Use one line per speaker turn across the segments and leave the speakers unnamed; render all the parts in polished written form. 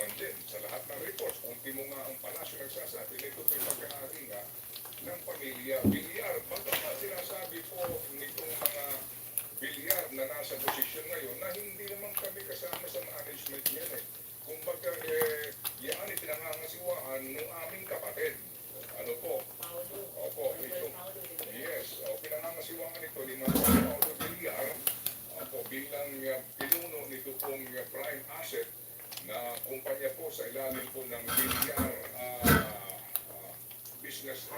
naman din sa lahat ng reports. Ultimo nga ang palasyo nagsasabi na ito po'y pagkaari nga ng pamilya Villar. Bagamat sinasabi po nitong mga Villar na nasa posisyon ngayon na hindi naman kami kasama sa management niyan eh. Kumbaga, yan ay pinangangasiwaan ng aming kapatid. Ano po? Opo, ito. Yes, pinangangasiwaan ito ni Paulo Villar. Opo, bilang pinuno nito pong prime asset na kumpanya po sa ilalim po ng Villar Business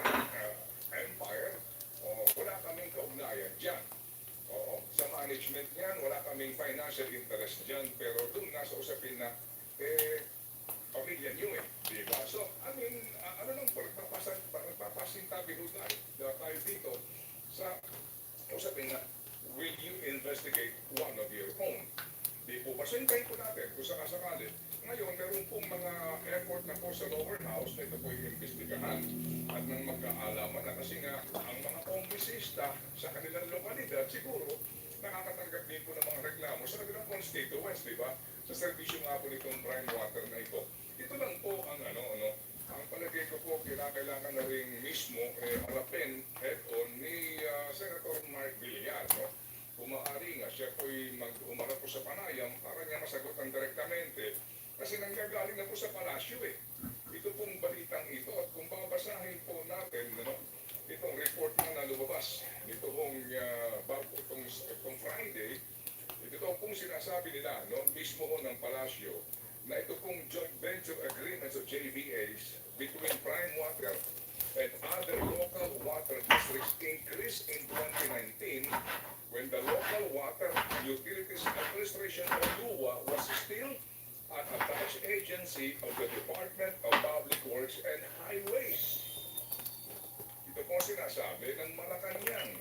Empire. Wala kaming kaugnayan dyan. Sa management niyan, wala kaming financial interest dyan, pero doon nasa usapin na pamilya niyo eh, di ba? So, I mean, ano nang pagpapasintabi ho tayo dito sa usapin na will you investigate one of your own? Di po ba? So, hintayin po natin kung sakasakali. Ngayon, meron pong mga effort na po sa lower house na ito po yung investigahan at nang magkaalaman na kasi nga ang mga kongresista sa kanilang lokalidad siguro nakakatanggap din po ng mga reklamo sa kanilang constituents, di ba? Sa servisyo nga po nitong prime water na ito. Ito lang po ang ang palagay ko po kailangan na rin mismo harapin head-on ni Senator Mark Villar, no? Kung maaari nga siya po'y umarap po sa panayam para niya masagutan direktamente kasi nanggagaling na po sa palasyo eh. Ito pong balitang ito at kung babasahin po natin itong report na lumabas ito itong Friday, ito pong sinasabi nila mismo ng palasyo na ito pong joint venture agreements of JVAs between Prime Water and other local water districts increased in 2019 when the Local Water Utilities Administration of LUWA was still an attached agency of the Department of Public Works and Highways. Ito po sinasabi ng Malacanang.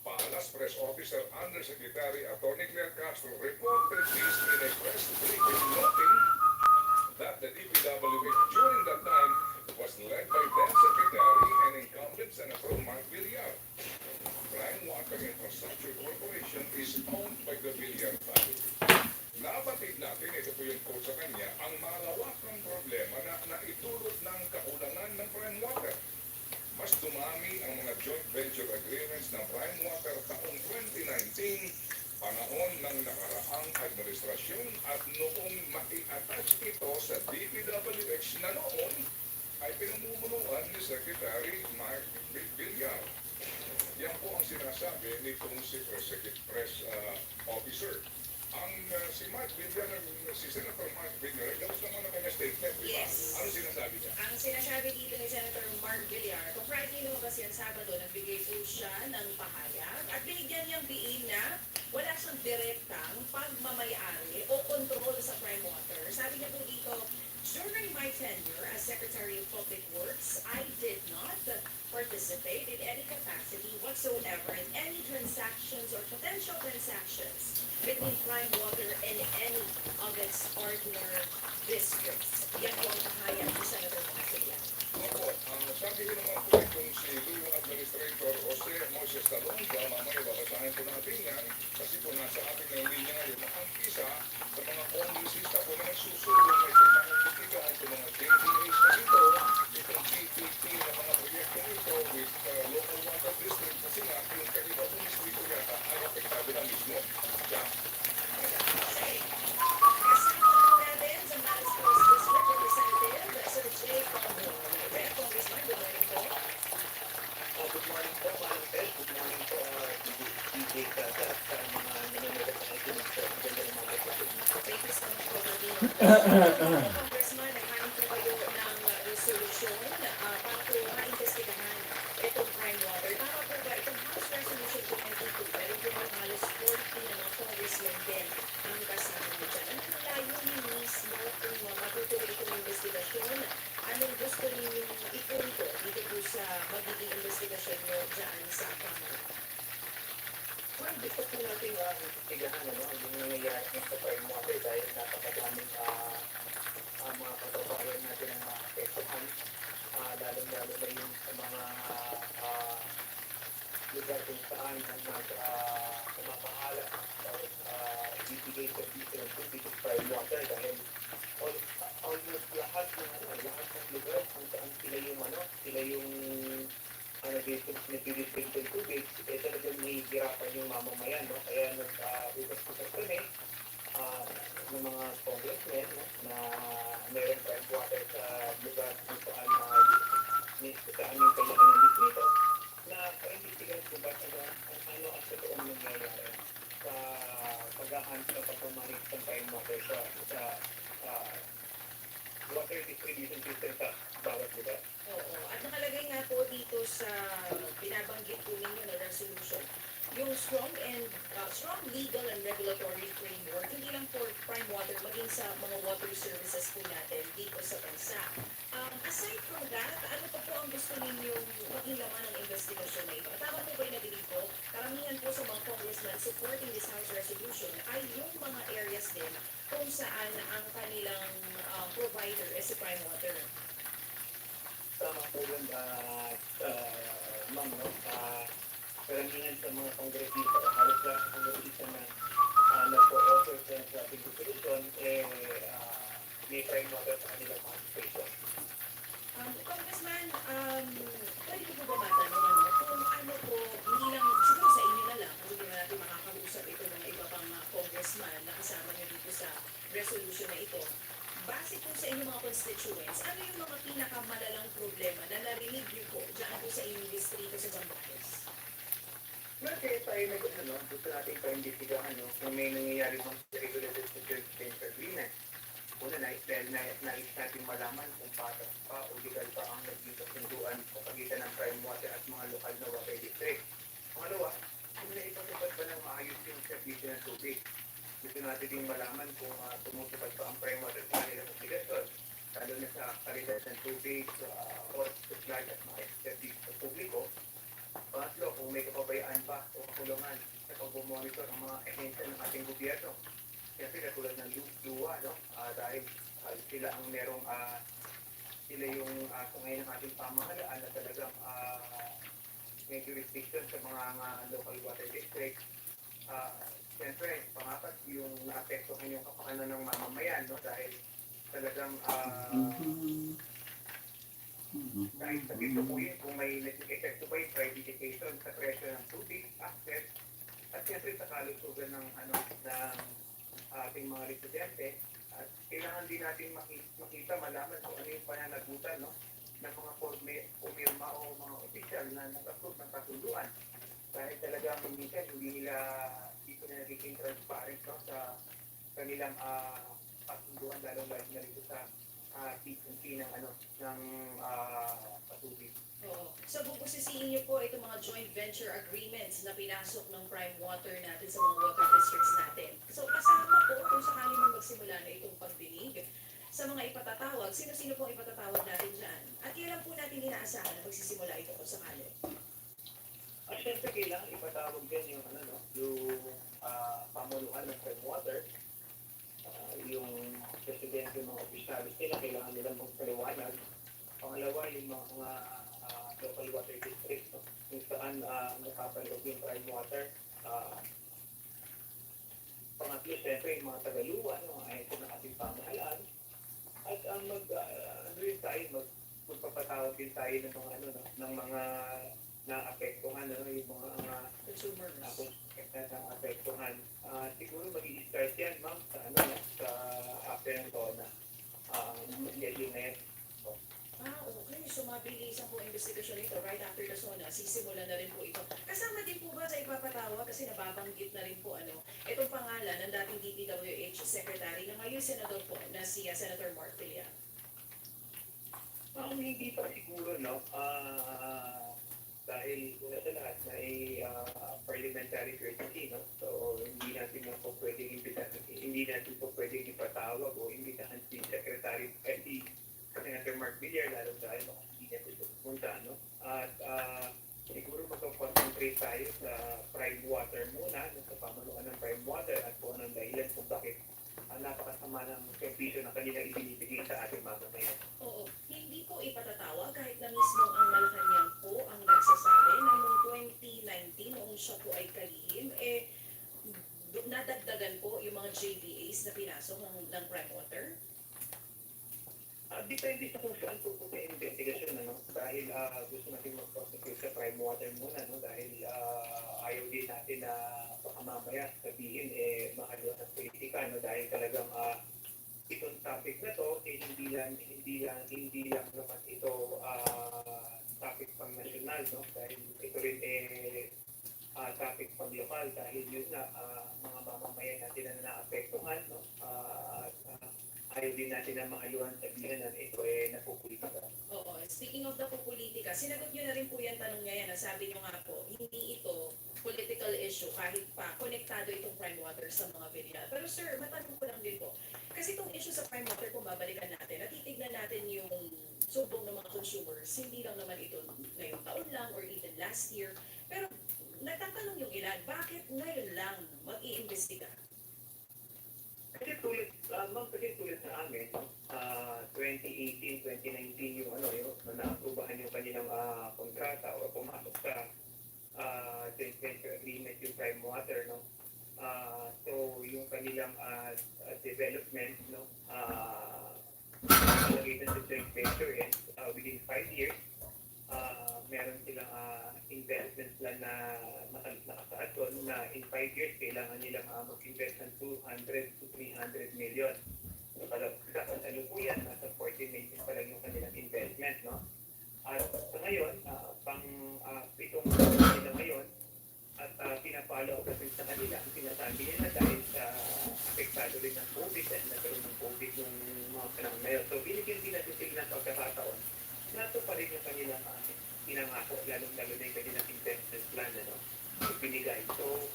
Paalas Press Officer Undersecretary Atty. Claire Castro reported this in a press briefing noting that the DPWH during that time was led by then Secretary and incumbent Senator Mark Villar. Prime Water Infrastructure Corporation is owned by the Villar family. Nabatid natin, ito po yung quote sa kanya, ang malawakang problema na naitulot ng kakulangan ng Prime Water. Mas dumami ang mga joint venture agreements ng Prime Water taong 2019, panahon ng nakaraang administrasyon at noong maki-attach ito sa DPWH na noon ay pinamumunuan ni Secretary Mark Villar. Yan po ang sinasabi nitong si Press Officer. Si Mark Villar, si Senator Mark Villar, labas naman ang kanya statement, di ba?
Yes.
Ano sinasabi niya?
Ang sinasabi dito ni Senator Mark Villar, kung Friday lumabas yan Sabado, nagbigay po siya ng pahayag at binigyan niyang diin na wala siyang direktang pagmamayari o kontrol sa Prime Water. Sabi niya po dito, during my tenure as Secretary of Public Works, I did not participate in any capacity whatsoever in any transactions or potential transactions between Prime Water and any of its partner districts. Yan po ang pahayag ni Senator Marcilla.
Opo, sabi ko naman po itong si Luyo Administrator Jose Moises Talonga, mamaya babasahin po natin yan kasi po nasa ating ng linya ngayon na ang isa sa mga kongresista po na nagsusulong na itong mga politika, itong mga JVAs na ito, itong PPP na mga proyekto ito with local water district kasi nga yung kanila po distrito yata ay apektado na mismo. Yeah.
Kasama po natin sa Mariscos District Representative, Sir Jay Congressman, good morning po.
Good morning po, Madam Ted. Good morning po, DJ Kata at sa mga nanonood at nakikinig sa maganda ng mga kapatid.
Thank you so much for being on. Congressman, naghahanap po kayo ng resolusyon para po maimbestigahan itong Prime Water. Tama po ba itong House Resolution 22? Pero po may halos 40 na mga congressmen din ang kasama nyo dyan. Ano ang layunin mismo kung matutuloy itong investigasyon? Anong gusto ninyong ipunto dito po sa magiging investigasyon nyo dyan sa Kamara?
Well, gusto po natin investigahan yung nangyayari sa Prime Water dahil napakadaming mga katrabayan natin ang maapektuhan, lalong-lalo na yung sa mga lugar kung saan ang pumapahala sa bibigay service ng tubig sa Prime Water dahil almost nagpipilipin ng tubig, eh talagang nahihirapan yung mamamayan, no? Kaya nag-utos-utos kami ng mga congressmen, no? Na mayroong prime water sa lugar kung saan saan yung kailangan ng distrito, na paimbestigan kung ba ano ang totoong nangyayari sa pag-ahand sa pagmamanig ng prime water sa ah, water distribution system sa bawat lugar.
Oo. At nakalagay nga po dito sa binabanggit po ninyo na resolution, yung strong legal and regulatory framework, hindi lang for prime water, maging sa mga water services po natin dito sa bansa. Aside from that, ano pa po ang gusto ninyong maging laman ng investigasyon na ito? At tama po ba yung nadinig ko? Karamihan po sa mga congressmen supporting this House resolution ay yung mga areas din kung saan ang kanilang provider is si prime water.
Tama po yun, ma'am, no? Karamihan sa mga kongresista o halos lahat sa kongresista na nagpo-offer sa ating resolution, may prime water sa kanilang participation.
Congressman, pwede ko po ba matanong kung ano po, hindi lang siguro sa inyo na lang, kung hindi na natin makakausap ito ng iba pang congressman na kasama niyo dito sa resolution na ito. Base po sa inyong mga constituents, ano yung mga pinakamalalang problema na narinig niyo po dyan po sa inyong distrito sa Zambales?
Well, kaya tayo gusto natin paimbestigahan, no? Kung may nangyayari bang regulated security change agreement. Una, nais natin malaman kung patas pa o legal pa ang naging kasunduan sa pagitan ng prime water at mga lokal na water district. Pangalawa, kung naipatupad ba ng maayos yung servisyo ng tubig. Gusto natin din malaman kung tumutupad pa ang prime water sa kanilang obligasyon, lalo na sa kalidad ng tubig, or supply at mga service sa publiko. Pangatlo, kung may kapabayaan pa o kakulungan sa pag-monitor ang mga ehensya ng ating gobyerno. Siyempre, katulad ng luwa, no? Dahil sila ang merong, sila yung kung ngayon ng ating pamahalaan na talagang may jurisdiction sa mga local water district. Siyempre, pangapat, yung naapektuhan yung kapakanan ng mamamayan, no? Dahil talagang dahil sa dito po yun, kung may nag-epekto ba yung privatization sa presyo ng tubig, access, at siyempre sa kalusugan ng ating mga residente, at kailangan din natin makita, malaman kung ano yung pananagutan, no, ng mga pumirma o mga opisyal na nag-approve ng kasunduan. Dahil talagang minsan hindi dito na nagiging transparent, no, sa kanilang kasunduan, lalo-lalo na rito sa T&C ng patubig.
Oo. So, bubusisiin niyo po itong mga joint venture agreements na pinasok ng prime water natin sa mga water districts natin. So, kasama po kung sakali man magsimula na itong pagdinig sa mga ipatatawag, sino-sino po ipatatawag natin dyan? At kailan po natin inaasahan na magsisimula ito kung sakali?
Siyempre, kailangan ipatawag din yung, yung pamuluan ng prime water. Yung presidente ng mga opisyalis nila, kailangan nilang magpaliwanag. Pangalawa, yung mga local water districts, no? Kung saan nakapaloob yung prime water. Pangatlo, siyempre, yung mga tagaluwa, mga ahensya ng ating pamahalaan. At magpapatawag din tayo ng mga, ng mga naapektuhan, yung mga
Consumers.
naapektuhan. Siguro mag-i-start yan, ma'am, sa after ng taon na schedule na yan.
Okay. So, mabilisan po ang investigasyon nito right after the SONA. Sisimulan na rin po ito. Kasama din po ba sa ipapatawag kasi nababanggit na rin po itong pangalan ng dating DPWH Secretary na ngayon Senador po na si Senator Mark Villar?
Hindi pa siguro, no? Dahil una sa lahat na parliamentary courtesy, no? So, hindi natin po pwedeng ipatawag o imbitahan si Secretary, si Senator Mark Villar, lalo dahil hindi natin ito pumunta, no? At siguro mag-concentrate tayo sa prime water muna, sa pamanuan ng prime water at kung anong dahilan kung bakit napakasama ng servisyo na kanilang ibinibigay sa ating mamamayan.
Oo. Hindi po ipatatawag kahit na mismo ang Malacanang po ang nagsasabi na noong 2019, noong siya po ay kalihim, nadagdagan po yung mga JVAs na pinasok ng prime water?
Depende sa kung saan pupunta yung investigation, ano? Dahil gusto natin mag-prosecute sa prime water muna, no? Dahil ayaw din natin na baka mamaya sabihin, mahalo ng politika, no? Dahil talagang itong topic na to, hindi lang naman ito topic pang national, no? Dahil ito rin topic pang lokal, dahil yun na mga mamamayan natin na naapektuhan, no? Ayaw din natin na maayuhan sabihin na ito napupulitika.
Oo, speaking of the politika, sinagot nyo na rin po yung tanong niya yan. Sabi nyo nga po, hindi ito political issue kahit pa konektado itong prime water sa mga Villar. Pero sir, matanong ko lang din po. Kasi itong issue sa prime water, kung babalikan natin, at titignan natin yung subong ng mga consumers, hindi lang naman ito ngayong taon lang or even last year. Pero nagtatanong yung ilan, bakit ngayon lang mag-iimbestiga?
Kasi tulad, kasi tulad sa amin, 2018, 2019 yung yung na-aprubahan yung kanilang kontrata o pumasok sa joint venture agreement yung prime water, no? So yung kanilang development, no? Nalagay na sa joint venture is within 5 years, meron silang investment plan na nakasaad doon na in 5 years kailangan nilang mag-invest ng 200 to 300 million. So sa kasalukuyan, nasa 40 million pa lang yung kanilang investment, no? At sa ngayon, pitong nila ngayon, at pinapalo up natin sa kanila ang sinasabi nila dahil sa apektado rin ng COVID at nagkaroon ng COVID nung mga panahon na yun. So binigyan din natin sila ng pagkakataon na ito pa rin yung kanilang pinangako, lalo-lalo na yung kanilang investment plan na binigay. So,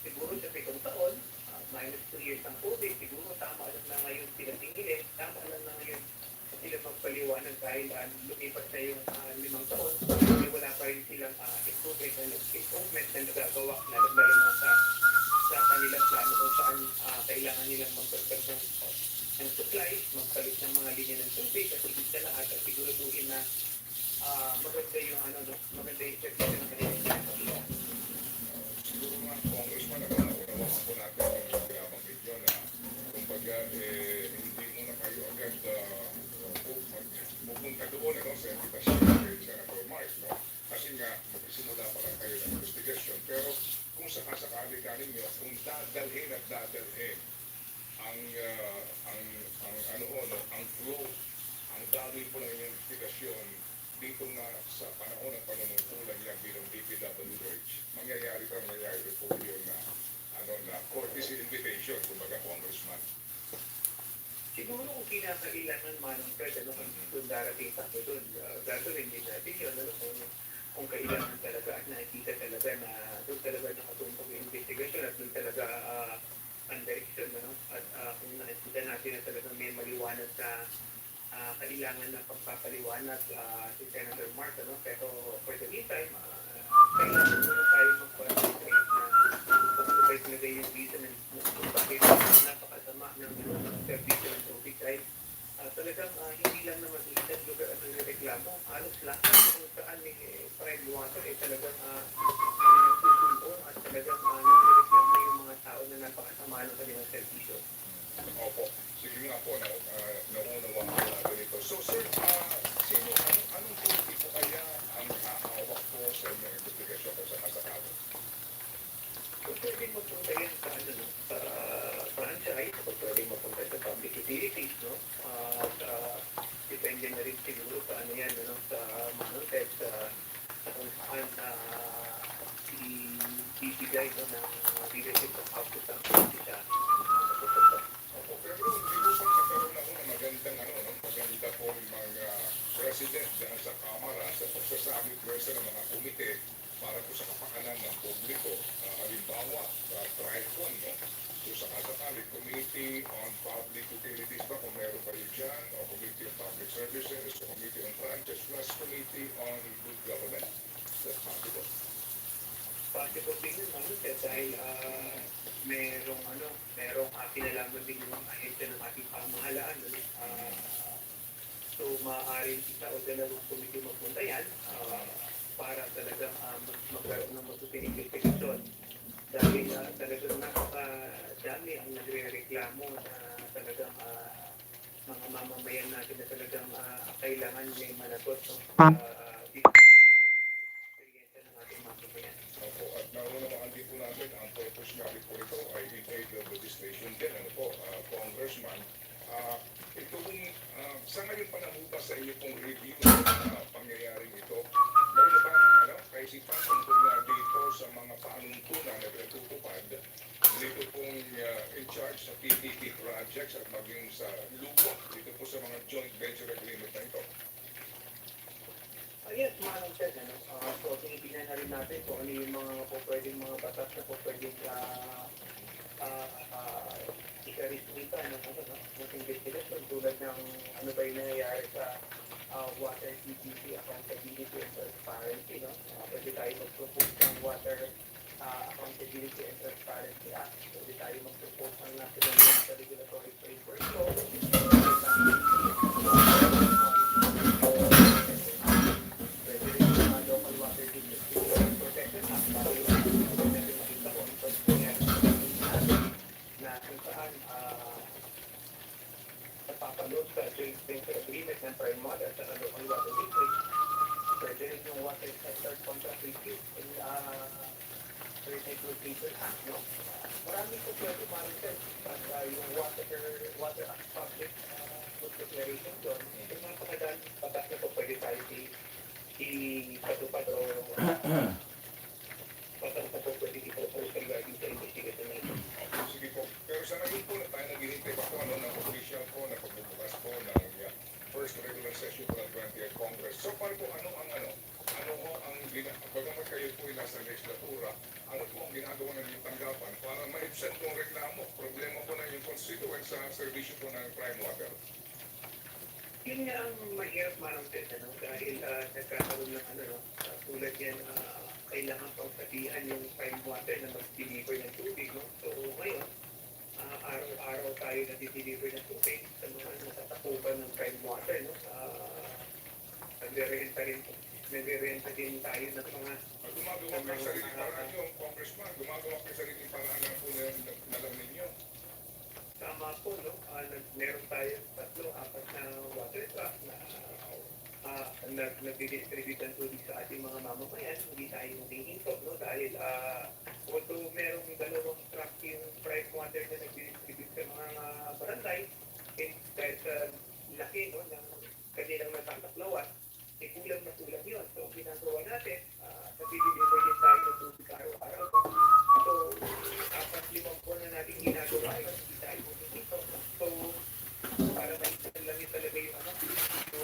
siguro sa 7 taon, minus 2 years ng COVID, siguro tama lang na ngayon sila tingilin, tama lang na ngayon sila magpaliwanag dahil lumipas na yung 5 taon, hindi wala pa rin silang improvement na nagagawa, lalo-lalo na sa kanilang plano kung saan kailangan nilang magpagpag ng supply, magpalit ng mga linya ng tubig at higit sa lahat at siguraduhin na maganda yung maganda yung service ng kanilang ginagawa.
Siguro nga, Congressman, nakunawakan po natin yung binabanggit nyo na kumbaga, hindi muna kayo agad pupunta doon sa invitation kay Senator Mark, no? Kasi nga, magsimula pa lang kayo ng investigation. Pero kung sakasakali ka ninyo, kung dadalhin at dadalhin ang flow, ang daloy po ng investigasyon dito nga sa panahon ng panunungkulan niya bilang DPWH, mangyayari po yun na courtesy invitation, kumbaga, Congressman.
Siguro kung kinakailangan man ng pwede, kung darating tayo doon, gagawin din natin yun, kung kailangan talaga at nakikita talaga na doon talaga nakatumpag yung investigation at doon talaga ang direction, at kung nakikita natin na talagang may maliwanag sa kailangan ng pagpapaliwanag si Senator Mark, pero for the meantime, kailangan muna tayo mag-concentrate na pag-provide na yung reason kung bakit napakasama ng service ng tubig dahil talagang hindi lang naman ilan lugar at reklamo, halos lahat kung saan may prime water talagang nagsusumbong at talagang nagreklamo yung mga tao na napakasama ng kanilang servisyo.
Opo. Sige nga po, naunawa ko natin ito. So, sir, anong politiko kaya ang hahawak po sa inyong investigasyon kung sa kasakalo?
So, pwedeng mapunta yan sa franchise, o pwedeng mapunta sa public utilities, no? Depende na rin siguro sa yan, sa Manontes, kung saan ibibigay ng leadership of houses ang siya napupunta.
Pero hindi ko pang nagkaroon ako ng maganda pong mga president dahil sa Kamara sa pagsasabi pwesa ng mga komite para po sa kapakanan ng publiko. Halimbawa, TRICON, no? So sa kasakali, Committee on Public Utilities ba, kung meron kayo dyan, o Committee on Public Services, o Committee on Branches, plus Committee on Good Government. That's possible.
Possible din yun, dahil merong kinalaman din yung mga ahensya ng ating pamahalaan. So, maaaring isa o dalawang komite magpunta yan para talagang magkaroon ng matutuning investigasyon. Dahil talagang napakadami ang nagre-reklamo na talagang mga mamamayan natin na talagang kailangan may managot, no? Experience ng ating mamamayan.
Opo, at naunawaan din po natin ang purpose nga rin po ito ay in aid of legislation din, ano po, Congressman. Itong, sa ngayon pa namuta sa iyo pong review ng pangyayaring ito, meron ba ano, kaisipan tungkol nga dito sa mga panuntunan na pinatutupad dito pong in charge sa PPP projects at maging sa luwa dito po sa mga joint venture agreement na ito?
Yes, Manong Ted, ano? So, tinitingnan na rin natin kung ano yung mga pwedeng mga batas na pwedeng ikarismita ng investigation tulad ng ano ba yung nangyayari sa water PPP accountability and transparency, no? Pwede tayo mag-propose ng water accountability and transparency act. Pwede tayo mag-propose ng national water regulatory framework. So, pwede rin yung mga local water district protection act para yung natin makita kung ito na kung saan napapalood sa joint venture agreement ng prime water sa local water district. Pwede rin yung water sector contract review and renegotiation act, no? Marami po pwede marites at yung water act public declaration doon. Yung mga pakadaan batas na po pwede tayo ipatupad o batas na po pwede ipapose regarding sa investigation na ito.
Sige po. Pero sa ngayon po na tayo naghihintay pa po ng official po na pagbubukas po ng first regular session po ng 20th Congress. So paano po ano ho ang bagamat kayo po ay nasa legislatura, ano po ang ginagawa ng inyong tanggapan para ma-absent yung reklamo, problema po ng yung constituents sa servisyo po ng prime water?
Yun nga ang mahirap manong-test, ano? Dahil nagkakaroon ng ano, no? Tulad yan, kailangan pang sabihan yung prime water na mag-deliver ng tubig, no? So ngayon, araw-araw tayo na-deliver ng tubig sa mga natatakupan ng prime water, no? Nagre-renta din tayo ng mga
Gumagawa kayo sariling paraan yung congressman, gumagawa kayo sariling paraan na po na lang ninyo.
tama po, no? Meron tayo 3-4 na water truck na nagdidistribute ng tubig sa ating mga mamamayan. Hindi tayo humihinto, no? Dahil although merong 2 truck yung prime water na nagdidistribute sa mga barangay, dahil sa laki, no, ng kanilang natataklawan, kulang na kulang yun. So, ang ginagawa natin, nagdi-deliver din tayo ng tubig araw-araw. So, 4-5 po na natin ginagawa yun, hindi tayo humihinto. So, para maintindihan lang yun talaga yung ano, so,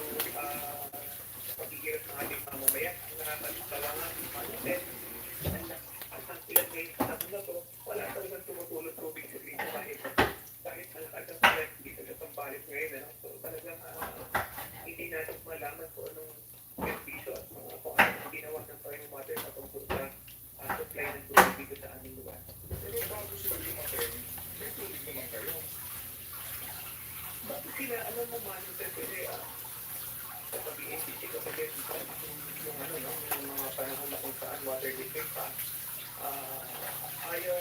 pagigirap ng ating mamamayan, ang nakakalisawa nga yung manutin. At ang ilan ngayon sa na to, wala talagang tumutulong tubig sa green kahit malakas ang sila dito sa Pambalit ngayon. So, talagang hindi natin malaman kung anong beneficio at kung anong ginawa ng prime water sa tungkol sa supply ng tubig dito sa aming lugar.
Pero bago sila lumating, may tubig naman kayo.
Bakit sila, alam mo man, kasi sa pag-i-NPC kasi yung ano, no, yung mga panahon na kung saan water district pa, ayaw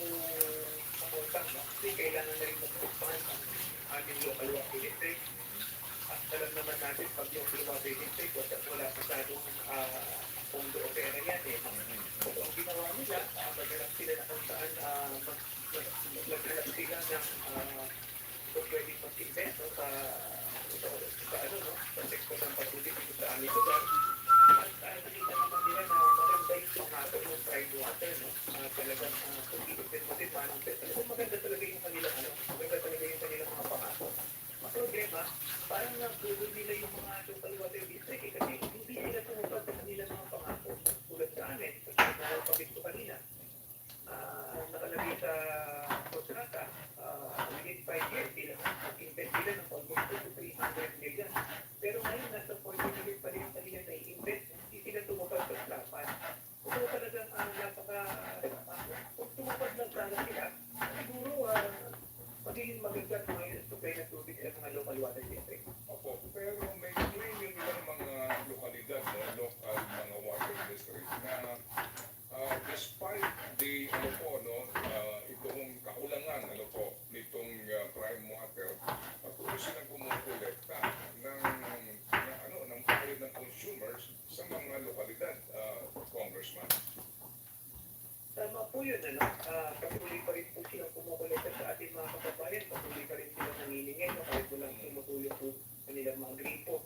papuntan, no? Kasi kailangan na rin magpupuntahan ang aming local water district. At alam naman natin, pag local water district, wala masyadong pondo o pera yan, eh. So, ang ginawa nila, maghanap sila na kung saan maghanap sila ng kung pwedeng mag-invest, no, sa ano, no, sa sektor ng patuloy dito sa aming lugar. At nakita naman nila na maganda yung pangako ng prime water, no? Talagang kung iipin mo din manong test, talagang maganda talaga yung kanilang ano, maganda talaga yung kanilang mga pangako. Ang problema, parang nagulol nila yung mga local water district, kasi hindi sila tumupad sa kanilang mga pangako. Tulad sa amin, kasi nakapagpapit ko kanina, nakalagay sa kontrata, within 5 years, sila mag-invest sila ng almost 300 million. Pero ngayon, nasa 40 million pa rin yung kanilang na-invest. Hindi sila tumupad sa plapan. Kung talagang kung tumupad lang sana sila, siguro magiging maganda kung may supply na tubig sa mga local water district.
Opo, pero may claim yung iba ng mga
kanilang mga gripo.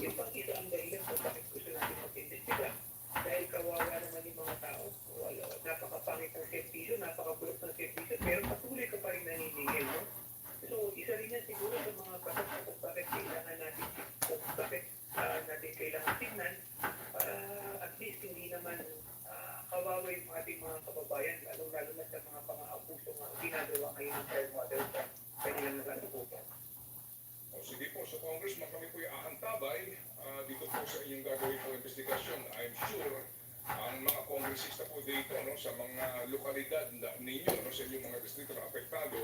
Yung pang isa ang dahilan kung bakit gusto natin mag-imbestiga. Dahil kawawa naman yung mga tao. Wala, napakapangit ng servisyo, napakabulok ng servisyo, pero patuloy ka pa rin naniningil, no? So, isa rin yan siguro sa mga bakit kung bakit kailangan natin, kung bakit natin kailangan tignan para at least hindi naman kawawa yung ating mga kababayan, lalo na sa mga pang-aabuso na ginagawa ngayon ng Fair Water sa kanilang nagatutupan.
O sige po, so Congressman, kami po aantabay dito po sa inyong gagawin po investigasyon. I'm sure ang mga kongresista po dito sa mga lokalidad ninyo, sa inyong mga distrito na apektado,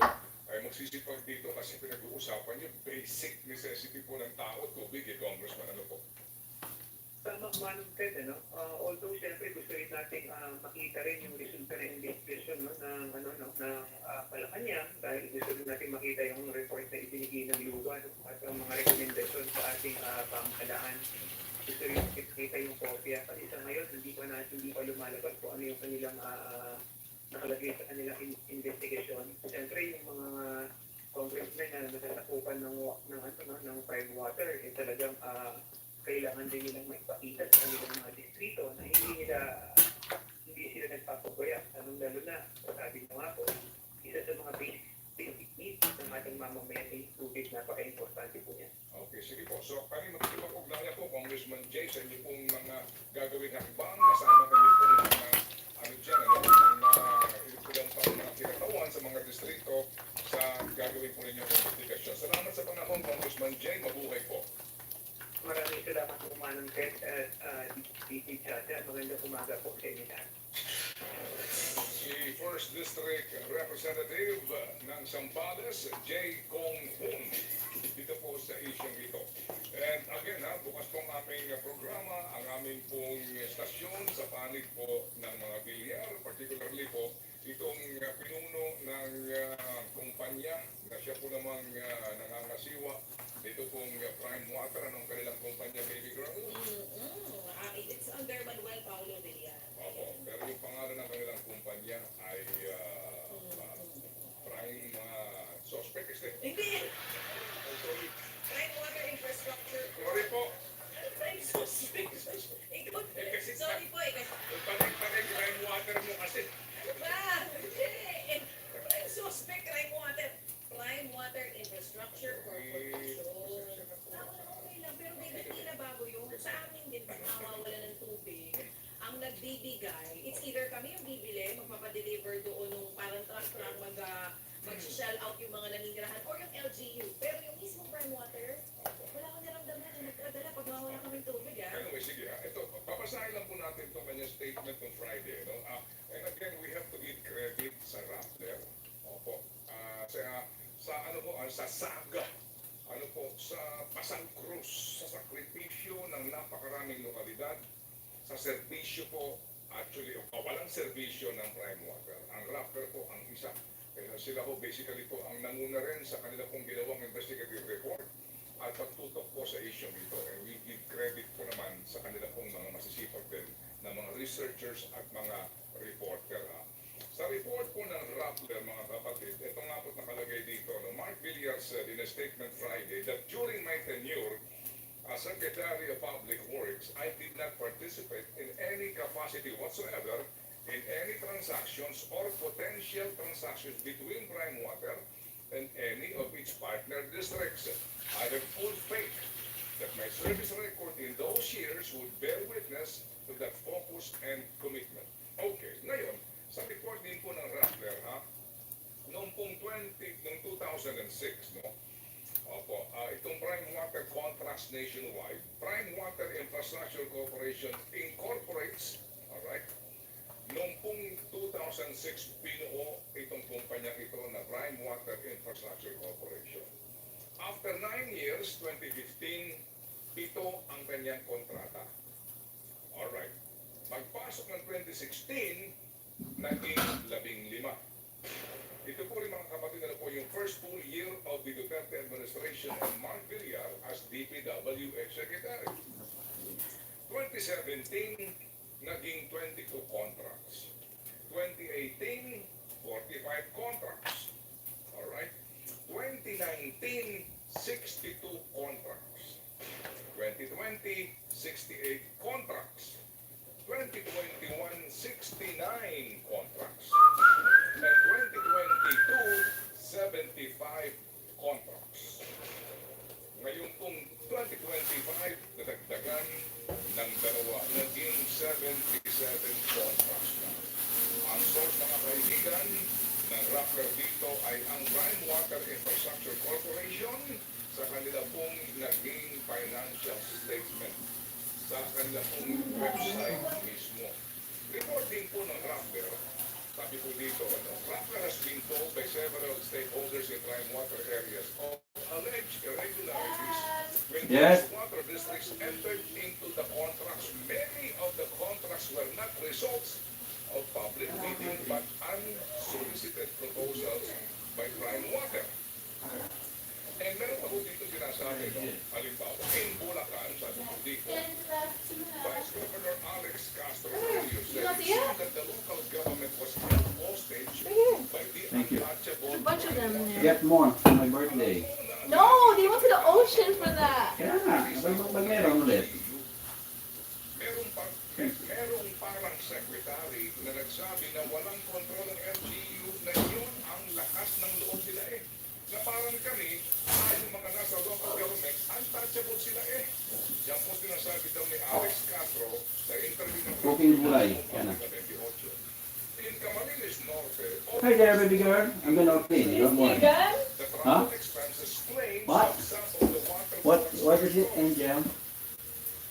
ay magsisipag dito kasi pinag-uusapan nyo basic necessity po ng tao, tubig, Congressman, ano po?
Tama, Manong Ted, although siyempre gusto rin natin makita rin yung resulta ng investigation ng Malacanang dahil gusto rin natin makita yung report na ibinigay ng lugar at ang mga rekomendasyon sa ating pamahalaan. Gusto rin makita yung kopya kasi sa ngayon hindi pa lumalabas kung ano yung kanilang nakalagay sa kanilang investigation. Siyempre yung mga congressmen na natasakupan ng prime water, talagang kailangan din nilang maipakita sa kanilang mga distrito na hindi sila nagpapagaya. Lalo na, sabi nyo nga po, isa sa mga basic needs ng ating mamamayan ay tubig, napaka-importante po yan.
Okay, sige po. So, kami magkipag-ugnayan po, Congressman Jay, sa inyo pong mga gagawin hakbang, kasama kami po ng mga ilang pang mga kinatawan sa mga distrito sa gagawin po ninyo investigasyon. Salamat sa panahon, Congressman Jay. Mabuhay po.
Maraming salamat po, Manong Ted at DT Chacha. Magandang umaga po sa inyo lahat.
Si First District Representative ng Zambales, J. Kong Hun, dito po sa isyong ito. And again, bukas po ang aming programa, ang aming pong stasyon sa panig po ng mga bilyar, particularly po itong pinuno ng kumpanya na siya po namang nangangasiwa dito pong Prime Water, anong kanilang kumpanya, Baby Girl?
It's under Manuel Paulo Villar.
Opo, pero yung pangalan ng kanilang kumpanya ay Prime Suspect, is it?
Hindi!
Oh, sorry.
Prime Water Infrastructure.
Sorry po.
Prime Suspect. Ikaw, sorry po,
Panig Prime Water mo kasi.
Prime Suspect, Prime Water. Prime Water Infrastructure Corporation. Okay lang, pero hindi na bago yun. Sa amin din, pag nawawala ng tubig, ang nagbibigay, it's either kami yung bibili, magpapadeliver doon nung parang truck mag-shell out yung mga naninirahan, or yung LGU. Pero yung mismong Prime Water, wala akong naramdaman na nagkadala pag nawawala kami ng tubig.
Anyway, sige Ito, papasahin lang po natin itong kanyang statement on Friday. No? And again, we have to give credit sa Rappler. Opo. Sa saga, sa Pasang Cruz, sa sakripisyo ng napakaraming lokalidad, sa serbisyo po, actually, walang serbisyo ng Prime Water. Ang Rappler po ang isa. Kaya sila po basically po ang nanguna rin sa kanila pong ginawang investigative report at pagtutok po sa issue dito. And we give credit po naman sa kanila pong mga masisipag din na mga researchers at mga reporter. Sa report po ng Rappler, mga kapatid, ito nga po nakalagay dito, Mark Villar said in a statement Friday that during my tenure as Secretary of Public Works, I did not participate in any capacity whatsoever in any transactions or potential transactions between Prime Water and any of its partner districts. I have full faith that my service record in those years would bear witness to that focus and commitment. Okay, ngayon, sa report din po ng Rappler, noong 2006, itong Prime Water Contracts Nationwide, Prime Water Infrastructure Corporation incorporates, alright, noong 2006, binuo itong kumpanya ito na Prime Water Infrastructure Corporation. After 9 years, 2015, ito ang kanyang kontrata. Alright. Pagpasok ng 2016, naging 15. Ito po rin mga kapatid, yung first full year of the Duterte administration and Mark Villar as DPWH Secretary. 2017, naging 22 contracts. 2018, 45 contracts. Alright? 2019, 62 contracts. 68 contracts. 2021, 69 contracts. And 2022, 75 contracts. Ngayon pong 2025, nadagdagan ng dalawa, naging 77 contracts na. Ang source, mga kaibigan, ng Rappler dito ay ang Prime Water Infrastructure Corporation sa kanila pong naging financial statement sa kanila pong website mismo. Reporting po ng Rappler, sabi po dito, Rappler has been told by several stakeholders in Prime Water areas of alleged irregularities when
Yes.
those water districts entered into the contracts. Many of the contracts were not results of public bidding but unsolicited proposals by Prime Water. And meron pa po dito sinasabi, no? Halimbawa, in Bulacan, sabi po dito, Vice Governor Alex Castro earlier said it seemed that the local government was held hostage by the
Thank you.
untouchable
There's a bunch of them there.
Get more for my birthday.
No, they went to the ocean for that.
Kaya nga, pag meron ulit.
Merong parang secretary na nagsabi na walang kontrol ng LGU na yun ang lakas ng loob nila eh. Na parang kami, yung mga nasa local government, untouchable sila eh. Yan po sinasabi daw ni Alex Castro sa interview ng
Cooking gulay. Yan na.
In Camarines Norte,
Hi there, baby girl. I'm gonna clean. Don't worry.
Again?
the
Huh?
travel expenses claims
What?
of some of the water
What is it, Angel?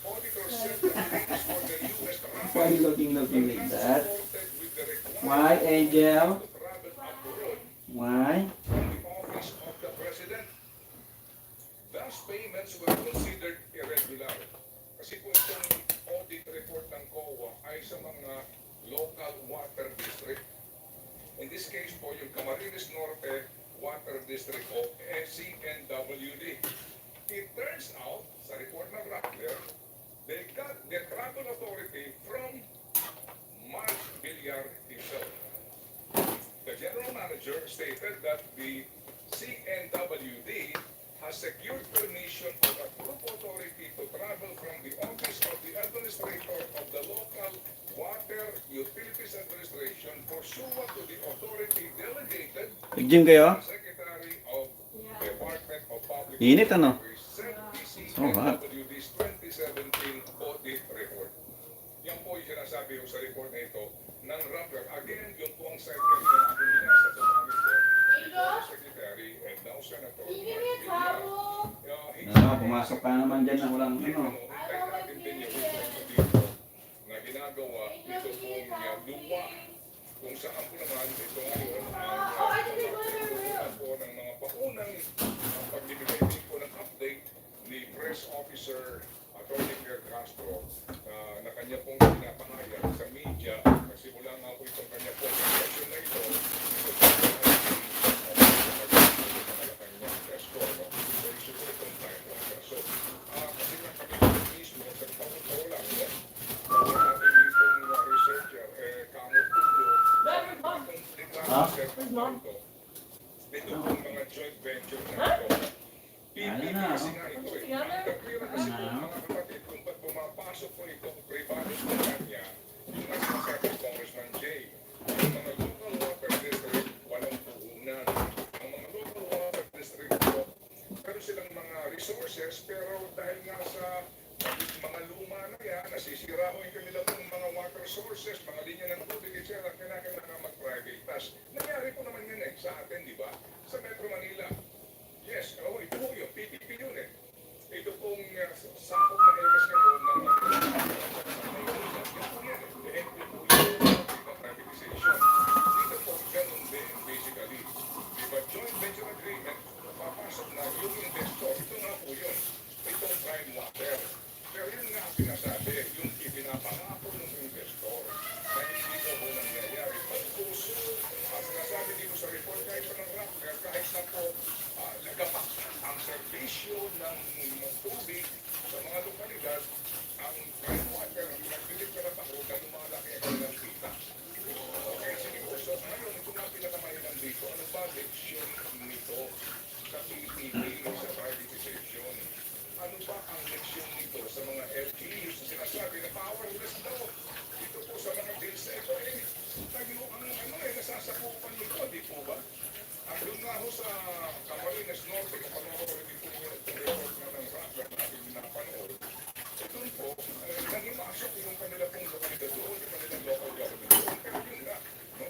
auditors said the claims for the U.S.
Why are you looking like that?
supported with the
Why, Angel?
to travel abroad
Why?
from the office of the president. Thus, payments were considered irregular. Kasi po itong audit report ng COA ay sa mga local water district. In this case po, yung Camarines Norte Water District o CNWD. It turns out, sa report ng Rappler, they got the travel authority from Mark Villar himself. The general manager stated that the CNWD has secured permission of a group authority to travel from the office of the administrator of the local Water Utilities Administration pursuant to the authority delegated
Nag-gym kayo?
Secretary of Department of Public
Init, ano?
Service, said the
Oh, hot.
CNWD's 2017 audit report. Yan po yung sinasabi ko sa report na ito ng Rappler. Again, yung po ang site kanina na aking binasa sa mga ito, Secretary and now Senator Mark Villar.
Pumasok ka naman dyan na walang ano.
Na ginagawa ito pong lupa kung saan po naman ito ngayon ang po ng mga paunang pagbibigay din po ng update ni Press Officer Atty. Pierre Castro na kanya pong pinapahayag sa media kasi mula nga po itong kanya pong session na ito kasi nga kami mismo sa pangutaw lang ating itong researcher Kamo Tulo ito pong mga joint venture na ito PPP kasi nga ito eh nagkakira kasi po mga kapatid kung ba't pumapasok po ito privado sa kanya yung nagsasabi Congressman Jay yung mga local water district walang puhunan ang mga local water district po meron silang mga resources pero dahil nga sa mga luma na yan, nasisira ko yung kanila pong mga water sources, mga linya ng tubig, etc. Kailangan mag-privatize. Nangyari po naman yun sa atin, di ba? Sa Metro Manila. Yes, ito po yung PPP yun eh. Ito pong sakop na areas ngayon ng privatization. Dito po, ganun din, basically. Diba, joint venture agreement, papasok na yung investor. Ito nga po yun. Itong Prime Water. Pero yun nga ang sinasabi, yung ipinapangako ng investor na hindi ko po nangyayari. Pagpuso, ang sinasabi dito sa report kahit pa ng Rappler, kahit na po nagapak ang serbisyo ng tubig sa mga lokalidad, ang Prime Water, nagbilig ka na pa na lumalaki ang kanilang kita. Okay, sige po. So ngayon, ito nga pinakamahilan dito. Ano ba leksyon nito sa PPP, sa privatization? Ano ba ang leksyon nito sa sa mga LGUs na sinasabi na powerless daw. Dito po sa mga bills na ito, tayo ang nasasakupan nito, di po ba? Doon nga ho sa Camarines Norte, kung panoorin din po niyo itong report na ng Rapper na ating napanood, doon po, nangimasok yung kanila pong lokalidad doon, yung kanilang local government doon. Pero yun nga, no?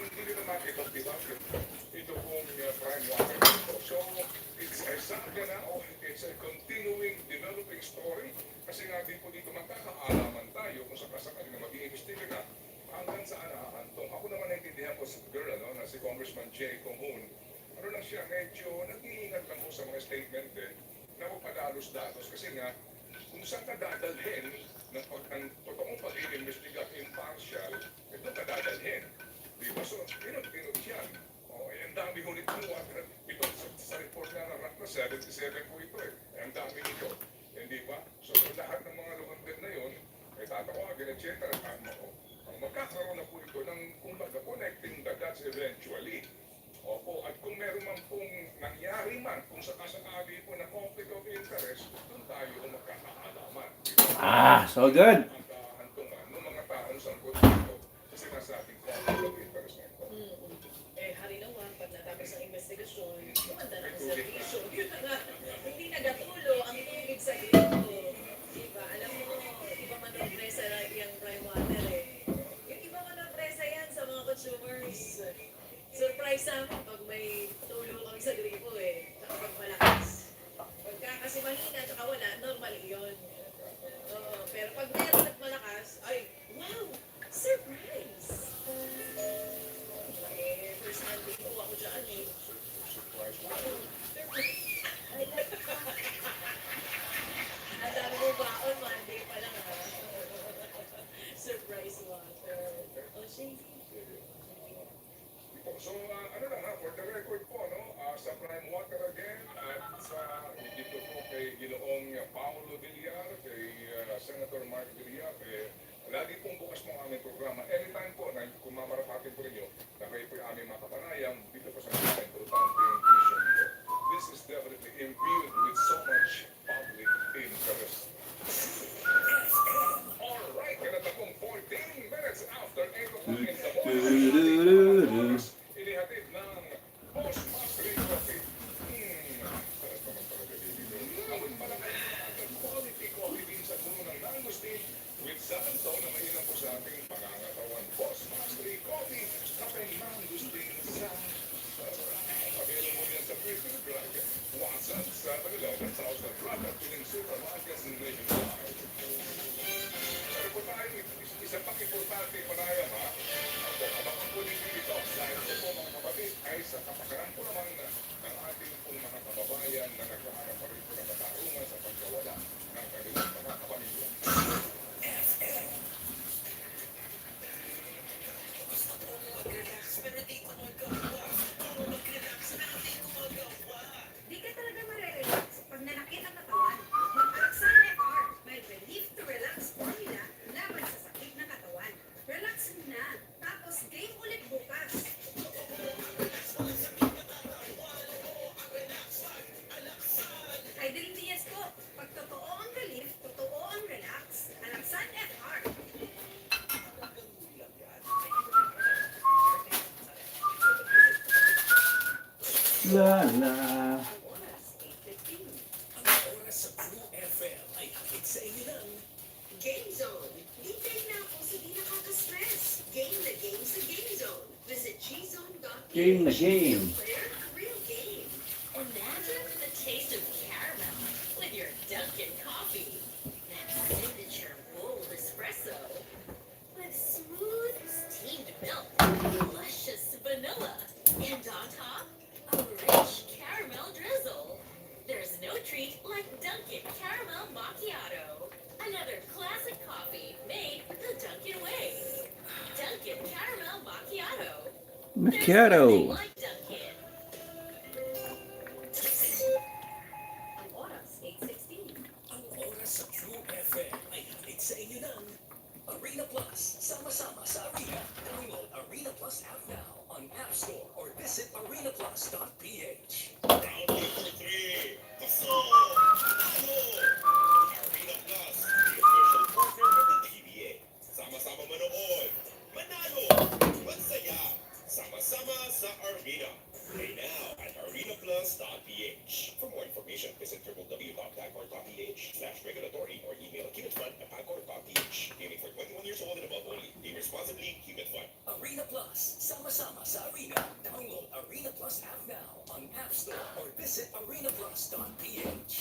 Hindi nila makitong debate ito pong prime water dito. So, it's a saga na o it's a continuing developing story. Kasi nga din po dito magkakaalaman tayo kung sakasakali na mag-iimbestiga na hanggang saan nakakantong. Ako naman naintindihan ko si girl, na si Congressman Jay Conghun. Ano lang siya, medyo nag-iingat lang po sa mga statement din na magpadalos-dalos kasi nga kung saan ka dadalhin ng totoong pag-iimbestiga impartial, ito ka dadalhin. Diba? So, pinag-pinag yan. Ang dami ngunit po, ito sa report nga ng RACNA 77 po ito ang dami nito. Hindi ba? So, lahat ng mga lugar na yun, tatawagin, etc. Magkakaroon na po ito ng, kumbaga, connecting the dots eventually. Opo, at kung meron man pong nangyari man, kung sakasakali po na conflict of interest, doon tayo magkakaalaman.
So good.
Ang kahantungan ng mga taong sangkot dito sa sinasabing conflict of interest na ito.
Hari naman, pag natapos ang investigasyon, kumanda na ang servisyo. Yun na nga, hindi nagatulo ang tubig sa grito. Diba? Alam mo, iba man ang presa yung prime water Yung iba man ang presa yan sa mga consumers. Surprise namin pag may tulo kami sa gripo tsaka pag malakas. Pagka kasi mahina tsaka wala, normal yun. Pero pag meron at malakas, ay, wow! Surprise! First hand din po ako dyan
Surprise
Wow!
po.
Surprise! Ang dami mo baon, Monday pa lang Surprise water. Shady.
So, ano lang for the record po, sa Prime Water again, at sa dito po kay Ginoong Paulo Villar, kay Senator Mark Villar, lagi pong bukas po ang aming programa. Anytime po, kung mamarapatin po rinyo, na kayo po yung aming makapanayam dito po sa mga importanteng issue nito. This is definitely imbued with so much public interest. Alright, ganun na pong 14 minutes after 8 o'clock in the morning. Inihatid ng Boss Mastery Coffee. Sarap naman talaga dito. Awin pala kayo ng quality coffee beans at puno ng mangosteen with santo na mainam po sa ating pangangatawan. Boss Mastery Coffee, kape mangosteen sa available yan sa Crystal Drug, Watson, sa Tagalaw, at South Drug at piling supermarkets nationwide. Pero po tayo, isa pang importante panayam abangan po ninyo ito dahil ito po mga kapatid ay sa kapakaran po naman ng ating pong mga kababayan na naghahanap pa rin po ng katarungan sa pagkawala ng kanilang mga kapamilya.
Di ka talaga marerelax pag nanakit ang katawan. Mag-Alaxan FR. May relief to relax formula laban sa sakit ng katawan. Relax na. Tapos game ulit bukas. Ay, Diaz po. Pag totoo ang relief, totoo ang relax. Alaxan FR.
La la.
Game Zone. Hintay na ako sa di nakaka-stress. Game na game sa Game Zone. Visit gzone.ph.
Game na game.
Player, real game.
Imagine the taste of caramel with your Dunkin' coffee. That signature bold espresso with smooth steamed milk, luscious vanilla, and on top, a rich caramel drizzle. There's no treat like Dunkin' Caramel Macchiato. Another classic coffee made the Dunkin' way. Dunkin' Caramel Macchiato. There's
Macchiato.
nothing like Dunkin'.
Ang oras, 8:16.
Ang oras sa True FM ay hatid sa inyo ng Arena Plus. Sama-sama sa Arena. Download Arena Plus app now on App Store or visit arenaplus.ph.
Round 2, 3, 4, 5. Arena Plus.
sama-sama sa Arena. Download Arena Plus app now on App Store or visit arenaplus.ph.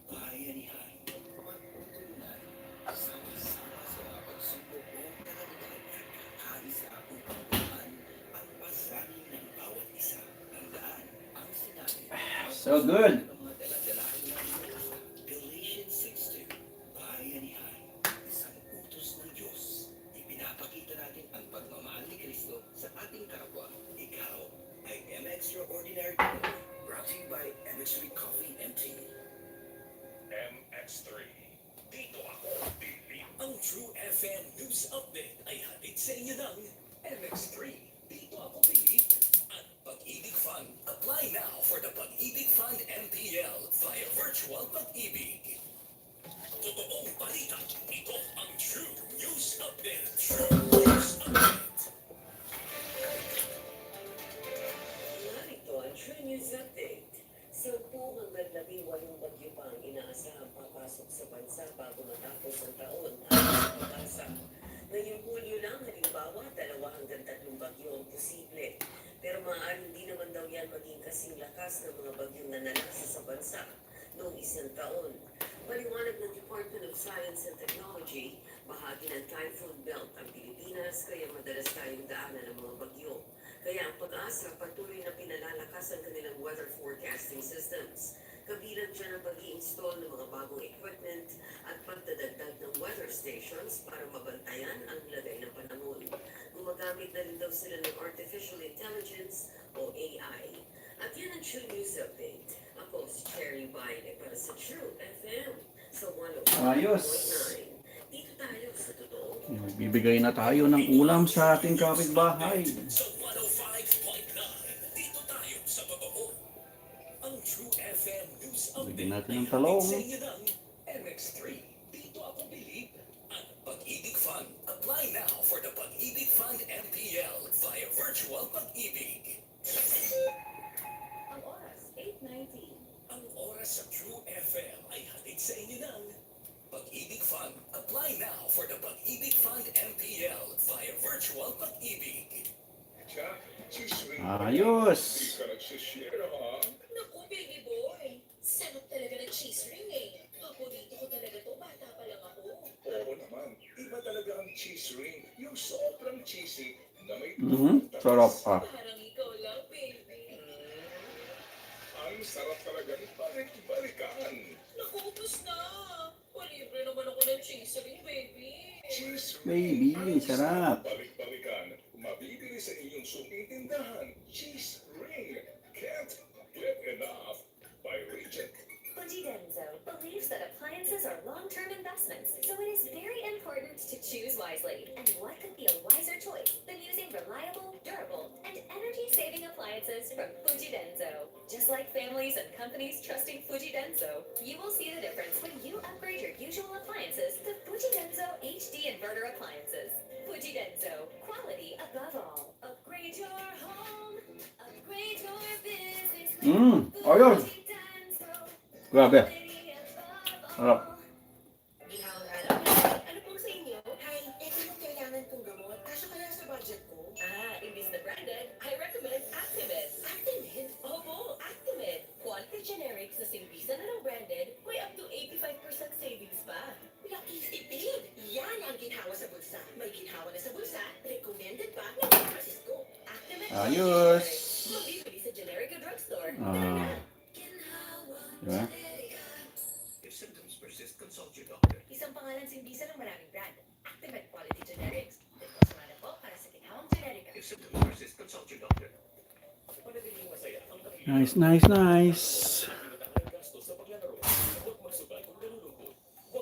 Bayanihan. Magtutunan. Sama-sama sa pagsubok o karamihan. Hari sa akong pagpuan. Ang pasanin ng bawat isa. Tandaan ang sinabi.
So good.
Ang mga daladalahan ng pag-asa. Galatians 6:2. Bayanihan. Isang utos ng Diyos. Ipinapakita natin ang pagmamahal ni Kristo sa ating kapwa. Ikaw ay M-Extraordinary Coffee. Brought to you by MX3 Coffee and Tea.
MX3. Dito ako, Pili.
Ang True FM News Update ay hatid sa inyo ng MX3. Dito ako pili at Pag-ibig Fund. Apply now for the Pag-ibig Fund MPL via Virtual Pag-ibig. Totoong balita. Ito ang True News Update. True News Update.
Narito ang True News Update. Sampung hanggang 18 bagyo pa ang inaasahang papasok sa bansa bago matapos ang taon at pag-asa. Ngayong Hulyo lang, halimbawa, 2 hanggang 3 bagyo ang posible. Pero maaaring di naman daw yan maging kasing lakas ng mga bagyong nanalasa sa bansa noong isang taon. Paliwanag ng Department of Science and Technology, bahagi ng typhoon belt ang Pilipinas kaya madalas tayong daanan ng mga bagyo. Kaya ang Pag-asa patuloy na pinalalakas ang kanilang weather forecasting systems. Kabilang dyan ang pag-i-install ng mga bagong equipment at pagdadagdag ng weather stations para mabantayan ang lagay ng panahon. Gumagamit na rin daw sila ng Artificial Intelligence o AI. At yan ang True News Update. Ako si Cherry Baile para sa True FM sa 105.9.
Ayos.
Dito tayo sa totoo.
Bibigay na tayo ng ulam sa ating kapitbahay.
Sa 105.9. Dito tayo sa totoo. Ang True FM News Update.
Bigyan natin ng talong.
Sa inyo ng MX3. Dito ako believe at Pag-ibig Fund. Apply now for the Pag-ibig Fund MPL via Virtual Pag-ibig.
Ang oras, 8:19.
Ang oras sa True FM ay hatid sa inyo ng Pag-ibig Fund. Apply now for the Pag-ibig Fund MPL via Virtual Pag-ibig.
Siya, si Swing.
Ayos.
Hindi ka nagsishare, ha?
Naku, baby boy. Sarap talaga ng cheese ring eh. Paborito ko talaga to. Bata pa lang ako.
Oo naman. Iba talaga ang cheese ring. Yung sobrang cheesy na may
Sarap ah.
Parang ikaw lang, baby.
Ang sarap talaga ng balik-balikan.
Naku, ubus na. Palibre naman ako ng cheese ring, baby.
Cheese
Baby,
Ang
sarap.
Balik-balikan. Mabibili sa inyong suking tindahan. Cheese ring. Can't get enough by Regent.
Fujidenzo believes that appliances are long-term investments, so it is very important to choose wisely. And what could be a wiser choice than using reliable, durable, and energy-saving appliances from Fujidenzo? Just like families and companies trusting Fujidenzo, you will see the difference when you upgrade your usual appliances to Fujidenzo HD inverter appliances. Fujidenzo, quality above all. Upgrade your home, upgrade your business.
Ayos.
Fujidenzo.
Grabe. Sarap.
Ano pong sa inyo? Hi, ito yung kailangan kong gamot. Kaso kaya sa budget ko? Imbis na branded, I recommend Actimid. Actimid? Opo, Actimid. Quality generics na simbisan na ng branded, may up to 85% savings pa. Nakikitipid! Yan ang ginhawa sa bulsa. May ginhawa na sa bulsa, recommended pa ng San Francisco. Actimid.
Ayos.
Mabibili sa generic o drugstore.
Ah. Diba?
If symptoms persist, consult your doctor.
Isang pangalan simbisan ng maraming brand. Actimate Quality Generics. Deposmana po para sa ginhawang generika.
If symptoms persist, consult your doctor. Manatiling masaya ang
Nice, nice, nice.